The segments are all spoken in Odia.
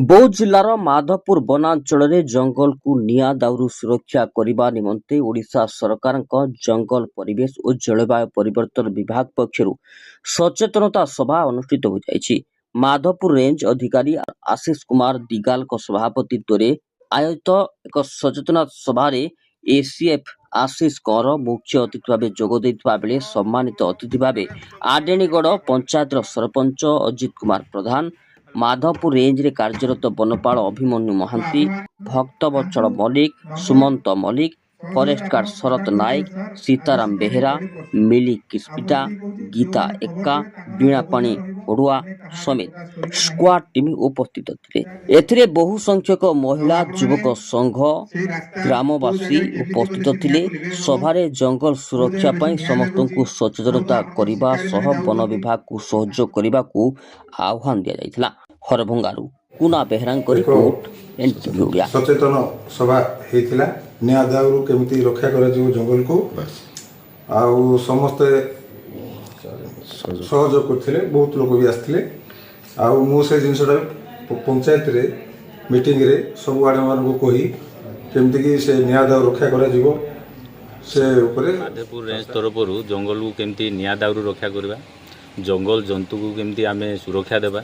ବୌଦ୍ଧ ଜିଲ୍ଲାର ମାଧପୁର ବନାଞ୍ଚଳରେ ଜଙ୍ଗଲକୁ ନିଆଁ ଦାଉରୁ ସୁରକ୍ଷା କରିବା ନିମନ୍ତେ ଓଡ଼ିଶା ସରକାରଙ୍କ ଜଙ୍ଗଲ, ପରିବେଶ ଓ ଜଳବାୟୁ ପରିବର୍ତ୍ତନ ବିଭାଗ ପକ୍ଷରୁ ସଚେତନତା ସଭା ଅନୁଷ୍ଠିତ ହୋଇଯାଇଛି। ମାଧପୁର ରେଞ୍ଜ ଅଧିକାରୀ ଆଶିଷ କୁମାର ଦିଗାଲଙ୍କ ସଭାପତିତ୍ୱରେ ଆୟୋଜିତ ଏକ ସଚେତନତା ସଭାରେ ଏସିଏଫ୍ ଆଶିଷ କର ମୁଖ୍ୟ ଅତିଥି ଭାବେ ଯୋଗ ଦେଇଥିବା ବେଳେ ସମ୍ମାନିତ ଅତିଥି ଭାବେ ଆଡେଣୀଗଡ଼ ପଞ୍ଚାୟତର ସରପଞ୍ଚ ଅଜିତ କୁମାର ପ୍ରଧାନ, ମାଧପୁର ରେଞ୍ଜରେ କାର୍ଯ୍ୟରତ ବନପାଳ ଅଭିମନ୍ୟୁ ମହାନ୍ତି, ଭକ୍ତବତ୍ସଳ ମଲ୍ଲିକ, ସୁମନ୍ତ ମଲ୍ଲିକ, ଫରେଷ୍ଟ ଗାର୍ଡ ଶରତ ନାୟକ, ସୀତାରାମ ବେହେରା, ମିଲି କିସ୍ପିଟା, ଗୀତା ଏକ୍କା, ବୀଣାପାଣି ପଡ଼ୁଆ ସମେତ ସ୍କ୍ୱାଡ୍ ଟିମ୍ ଉପସ୍ଥିତ ଥିଲେ। ଏଥିରେ ବହୁ ସଂଖ୍ୟକ ମହିଳା, ଯୁବକ ସଂଘ, ଗ୍ରାମବାସୀ ଉପସ୍ଥିତ ଥିଲେ। ସଭାରେ ଜଙ୍ଗଲ ସୁରକ୍ଷା ପାଇଁ ସମସ୍ତଙ୍କୁ ସଚେତନତା କରିବା ସହ ବନ ବିଭାଗକୁ ସହଯୋଗ କରିବାକୁ ଆହ୍ୱାନ ଦିଆଯାଇଥିଲା। ହରଭଙ୍ଗାରୁ କୁନା ବେହେରାଙ୍କ ରିପୋର୍ଟ, ଏନ୍ଟିଭି ଓଡ଼ିଆ। ସଚେତନ ସଭା ହେଇଥିଲା, ନିଆଁ ଦାଉରୁ କେମିତି ରକ୍ଷା କରାଯିବ ଜଙ୍ଗଲକୁ, ଆଉ ସମସ୍ତେ ସହଯୋଗ କରିଥିଲେ। ବହୁତ ଲୋକ ବି ଆସିଥିଲେ। ଆଉ ମୁଁ ସେ ଜିନିଷଟା ବି ପଞ୍ଚାୟତରେ ମିଟିଂରେ ସବୁ ଆଡ଼ମାନଙ୍କୁ କହି କେମିତିକି ସେ ନିଆଁ ଦାଉ ରକ୍ଷା କରାଯିବ ସେ ଉପରେ। ମାଧପୁର ରେଞ୍ଜ ତରଫରୁ ଜଙ୍ଗଲକୁ କେମିତି ନିଆଁ ଦାଉରୁ ରକ୍ଷା କରିବା, ଜଙ୍ଗଲ ଜନ୍ତୁକୁ କେମିତି ଆମେ ସୁରକ୍ଷା ଦେବା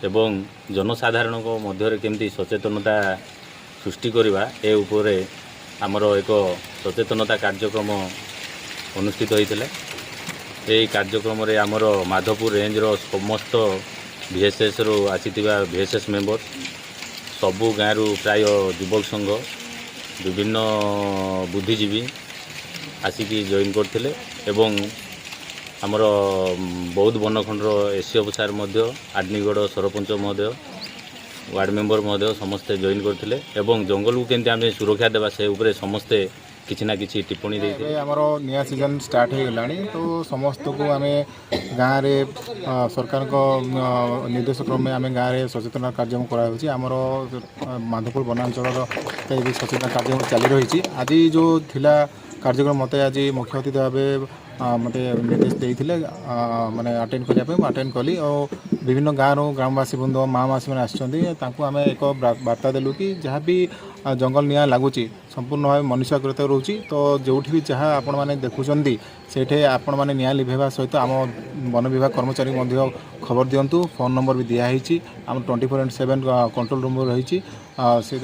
ଏବଂ ଜନସାଧାରଣଙ୍କ ମଧ୍ୟରେ କେମିତି ସଚେତନତା ସୃଷ୍ଟି କରିବା, ଏ ଉପରେ ଆମର ଏକ ସଚେତନତା କାର୍ଯ୍ୟକ୍ରମ ଅନୁଷ୍ଠିତ ହୋଇଥିଲା। ଏହି କାର୍ଯ୍ୟକ୍ରମରେ ଆମର ମାଧପୁର ରେଞ୍ଜର ସମସ୍ତ ଭିଏସ୍ଏସ୍ରୁ ଆସିଥିବା ଭିଏସ୍ଏସ୍ ମେମ୍ବର, ସବୁ ଗାଁରୁ ପ୍ରାୟ ଯୁବକ ସଂଘ, ବିଭିନ୍ନ ବୁଦ୍ଧିଜୀବୀ ଆସିକି ଜଏନ୍ କରିଥିଲେ ଏବଂ ଆମର ବୌଦ୍ଧ ବନଖଣ୍ଡର ଏସି ଅଫିସର ମଧ୍ୟ, ଆଡନିଗଡ଼ ସରପଞ୍ଚ ମହୋଦୟ, ୱାର୍ଡ଼ ମେମ୍ବର ମହୋଦୟ ସମସ୍ତେ ଜଏନ୍ କରିଥିଲେ ଏବଂ ଜଙ୍ଗଲକୁ କେମିତି ଆମେ ସୁରକ୍ଷା ଦେବା ସେ ଉପରେ ସମସ୍ତେ କିଛି ନା କିଛି ଟିପ୍ପଣୀ ଦେଇଥିଲେ। ଏବେ ଆମର ନିଆଁ ସିଜନ୍ ଷ୍ଟାର୍ଟ ହେଇଗଲାଣି। ତ ସମସ୍ତଙ୍କୁ ଆମେ ଗାଁରେ ସରକାରଙ୍କ ନିର୍ଦ୍ଦେଶ କ୍ରମେ ଆମେ ଗାଁରେ ସଚେତନ କାର୍ଯ୍ୟକ୍ରମ କରାଯାଉଛି। ଆମର ମାଧପୁର ବନାଞ୍ଚଳର ଏବେ ସଚେତନ କାର୍ଯ୍ୟକ୍ରମ ଚାଲି ରହିଛି। ଆଜି ଯେଉଁ ଥିଲା କାର୍ଯ୍ୟକ୍ରମ, ମୋତେ ଆଜି ମୁଖ୍ୟ ଅତିଥି ଭାବେ ମୋତେ ନିର୍ଦ୍ଦେଶ ଦେଇଥିଲେ ମାନେ ଆଟେଣ୍ଡ କରିବା ପାଇଁ। ମୁଁ ଆଟେଣ୍ଡ କଲି ଆଉ ବିଭିନ୍ନ ଗାଁରୁ ଗ୍ରାମବାସୀ ବୃନ୍ଦ, ମା ମାଉସୀମାନେ ଆସିଛନ୍ତି। ତାଙ୍କୁ ଆମେ ଏକ ବାର୍ତ୍ତା ଦେଲୁ କି ଯାହା ବି ଜଙ୍ଗଲ ନିଆଁ ଲାଗୁଛି, ସମ୍ପୂର୍ଣ୍ଣ ଭାବେ ମନୁଷ୍ୟକୃତ ରହୁଛି। ତ ଯେଉଁଠି ବି ଯାହା ଆପଣମାନେ ଦେଖୁଛନ୍ତି, ସେଇଠି ଆପଣମାନେ ନିଆଁ ଲିଭେଇବା ସହିତ ଆମ ବନ ବିଭାଗ କର୍ମଚାରୀଙ୍କୁ ମଧ୍ୟ ଖବର ଦିଅନ୍ତୁ। ଫୋନ୍ ନମ୍ବର ବି ଦିଆହେଇଛି। ଆମ 24x7 control room ରହିଛି। ସେ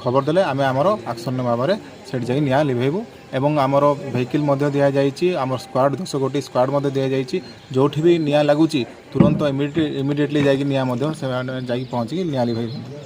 ଖବର ଦେଲେ ଆମେ ଆମର ଆକ୍ସନ୍ ଭାବରେ ସେଇଠି ଯାଇ ନିଆଁ ଲିଭେଇବୁ ଏବଂ ଆମର ଭେହିକିଲ୍ ମଧ୍ୟ ଦିଆଯାଇଛି। ଆମର ସ୍କ୍ୱାଡ୍, 10 ଗୋଟି ସ୍କ୍ୱାଡ୍ ମଧ୍ୟ ଦିଆଯାଇଛି। ଯେଉଁଠି ବି ନିଆଁ ଲାଗୁଛି, ତୁରନ୍ତ ଇମିଡ଼ିଏଟଲି ଯାଇକି ନିଆଁ ମଧ୍ୟ ସେମାନେ ଯାଇକି ପହଞ୍ଚିକି ନିଆଁ ଲିଭେଇଛନ୍ତି।